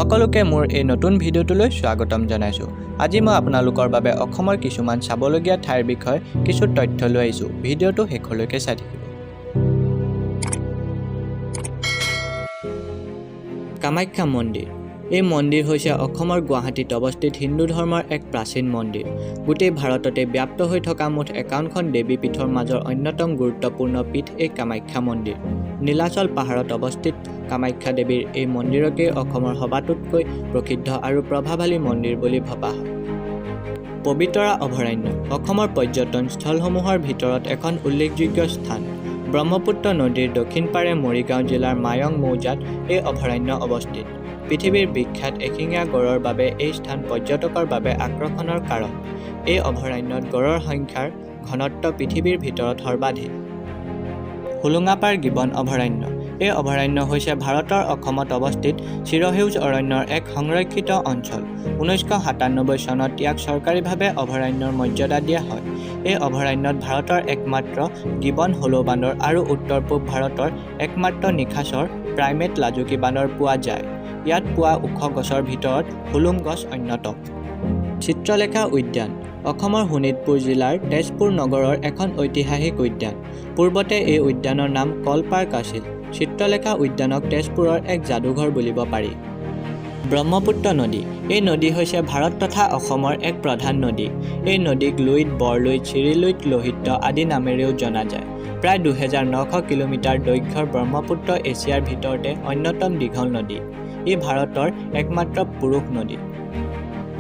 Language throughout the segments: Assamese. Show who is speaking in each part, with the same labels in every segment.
Speaker 1: সকলোকে মোৰ এই নতুন ভিডিঅ'টোলৈ স্বাগতম জনাইছোঁ। আজি মই আপোনালোকৰ বাবে অসমৰ কিছুমান চাবলগীয়া ঠাইৰ বিষয়ে কিছু তথ্য লৈ আহিছোঁ। ভিডিঅ'টো শেষলৈকে চাই থাকিব। কামাখ্যা মন্দিৰ। এই মন্দিৰ হৈছে অসমৰ গুৱাহাটীত অৱস্থিত হিন্দু ধৰ্মৰ এক প্ৰাচীন মন্দিৰ। গোটেই ভাৰততে ব্যাপ্ত হৈ থকা মুঠ 51খন দেৱী পীঠৰ মাজৰ অন্যতম গুৰুত্বপূৰ্ণ পীঠ এই কামাখ্যা মন্দিৰ। নীলাচল পাহাৰত অৱস্থিত কামাখ্যা দেৱীৰ এই মন্দিৰকেই অসমৰ সবাতোতকৈ প্ৰসিদ্ধ আৰু প্ৰভাৱশালী মন্দিৰ বুলি ভবা হয়। পবিতৰা অভয়াৰণ্য অসমৰ পৰ্যটন স্থলসমূহৰ ভিতৰত এখন উল্লেখযোগ্য স্থান। ব্ৰহ্মপুত্ৰ নদীৰ দক্ষিণ পাৰে মৰিগাঁও জিলাৰ মায়ং মৌজাত এই অভয়াৰণ্য অৱস্থিত। পৃথিৱীৰ বিখ্যাত এশিঙীয়া গঁড়ৰ বাবে এই স্থান পৰ্যটকৰ বাবে আকৰ্ষণৰ কাৰণ। এই অভয়াৰণ্যত গঁড়ৰ সংখ্যাৰ ঘনত্ব পৃথিৱীৰ ভিতৰত সৰ্বাধিক। হোলোঙাপাৰ গিবন অভয়াৰণ্য। এই অভয়াৰণ্য হৈছে ভাৰতৰ অসমত অৱস্থিত চিৰসেউজ অৰণ্যৰ এক সংৰক্ষিত অঞ্চল। 1997 চনত ইয়াক চৰকাৰীভাৱে অভয়াৰণ্যৰ মৰ্যাদা দিয়া হয়। এই অভয়াৰণ্যত ভাৰতৰ একমাত্ৰ গিবন হলৌ বান্দৰ আৰু উত্তৰ পূব ভাৰতৰ একমাত্ৰ নিশাচৰ প্ৰাইমেট লাজুকী বান্দৰ পোৱা যায়। ইয়াত পোৱা ওখ গছৰ ভিতৰত হোলোং গছ অন্যতম। চিত্ৰলেখা উদ্যান অসমৰ শোণিতপুৰ জিলাৰ তেজপুৰ নগৰৰ এখন ঐতিহাসিক উদ্যান। পূৰ্বতে এই উদ্যানৰ নাম কল পাৰ্ক আছিল। চিত্ৰলেখা উদ্যানক তেজপুৰৰ এক যাদুঘৰ বুলিব পাৰি। ব্ৰহ্মপুত্ৰ নদী। এই নদী হৈছে ভাৰত তথা অসমৰ এক প্ৰধান নদী। এই নদীক লুইত, বৰলুইত, চিৰিলুইত, লৌহিত্য আদি নামেৰেও জনা যায়। প্ৰায় 2900 কিলোমিটাৰ দৈৰ্ঘ্যৰ ব্ৰহ্মপুত্ৰ এছিয়াৰ ভিতৰতে অন্যতম দীঘল নদী। ই ভাৰতৰ একমাত্ৰ পুৰুষ নদী।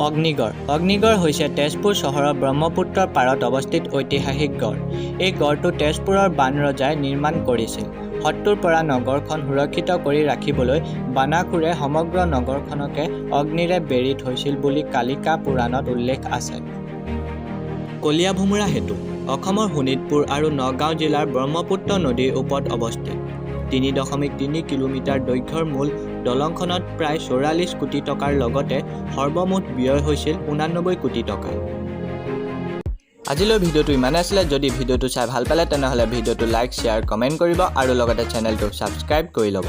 Speaker 1: অগ্নিগড়। অগ্নিগড় হৈছে তেজপুৰ চহৰৰ ব্ৰহ্মপুত্ৰৰ পাৰত অৱস্থিত ঐতিহাসিক গড়। এই গড়টো তেজপুৰৰ বাণ ৰজাই নিৰ্মাণ কৰিছিল। শত্ৰুৰ পৰা নগৰখন সুৰক্ষিত কৰি ৰাখিবলৈ বাণাসুৰে সমগ্ৰ নগৰখনকে অগ্নিৰে বেৰি থৈছিল বুলি কালিকা পুৰাণত উল্লেখ আছে। কলীয়াভোমোৰা সেতু অসমৰ শোণিতপুৰ আৰু নগাঁও জিলাৰ ব্ৰহ্মপুত্ৰ নদীৰ ওপৰত অৱস্থিত। 3.3 কিলোমিটাৰ দৈৰ্ঘ্যৰ মূল দলংখনত প্ৰায় 44 কোটি টকাৰ লগতে সৰ্বমুঠ ব্যয় হৈছিল 89 কোটি টকা। আজিলৈ ভিডিঅ'টো ইমানে আছিলে। যদি ভিডিঅ'টো চাই ভাল পালে, তেনেহ'লে ভিডিঅ'টো লাইক, শ্বেয়াৰ, কমেণ্ট কৰিব আৰু লগতে চেনেলটো ছাবস্ক্ৰাইব কৰি ল'ব।